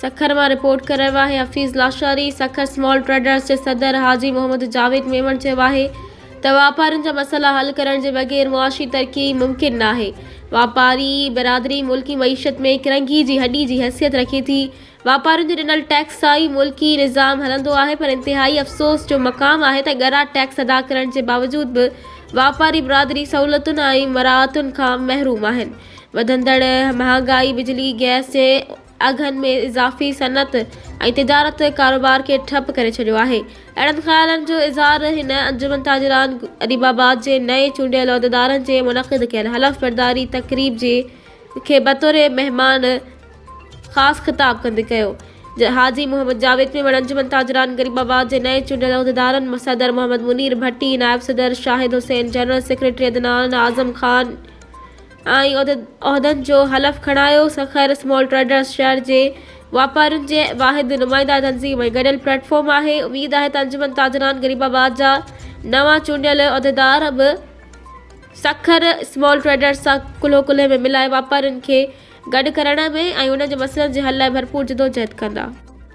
سکر مان رپورٽ ڪري رهيو آهي حفيظ لاشاري، سکر اسمال ٽريڊرز جي صدر حاجي محمد جاويد ميمڻ چيو آهي ته واپارين جا مسئلا حل ڪرڻ جي بغير معاشي ترقي ممڪن ناهي، واپاري برادري ملڪي معيشت ۾ ڪرنگهي جي هڏي جي حيثيت رکي ٿي، واپارين جي ڏنل ٽيڪس سان ئي ملڪي نظام هلندو آهي پر انتهائي افسوس جو مقام آهي ته ڳرا ٽيڪس ادا ڪرڻ جي باوجود به واپاري برادري سهولتن ۽ مراعتن کان محروم آهن، وڌندڙ مهانگائي، بجلي، گئس جي اگهن ۾ اضافي صنعت ۽ تجارت ڪاروبار کي ٺپ ڪري ڇڏيو آهي. اهڙن خيالن جو اظهار هن انجمن تاجران اديب آباد جي نئين چونڊيل عهديدارن جي منعقد ڪيل حلف برداري تقريب جي کي بطور مهمان خاص خطاب ڪندي ڪيو. حاجي محمد جاويد ميمڻ انجمن تاجران غريب آباد جي نئين چونڊيل عهديدارن صدر محمد منير ڀٽي، نائب صدر شاهد حسين، جنرل سيڪريٽري عدنان اعظم خان ۽ عهدن جو حلف کڻايو. سکر اسمال ٽريڊرز شهر جي واپارين جي واحد نمائنده تنظيم ۽ گڏيل پليٽ فارم آهي. اميد آهي ته انجمن تاجران غريب آباد جا نوان چونڊيل عهديدار به سکر اسمال ٽريڊرز سان ڪلهو ڪلهي ۾ ملائي واپارين کي گڏ ڪرڻ ۾ ۽ انهن جي مسئلن جي حل لاء ڀرپور جدوجهد ڪندا.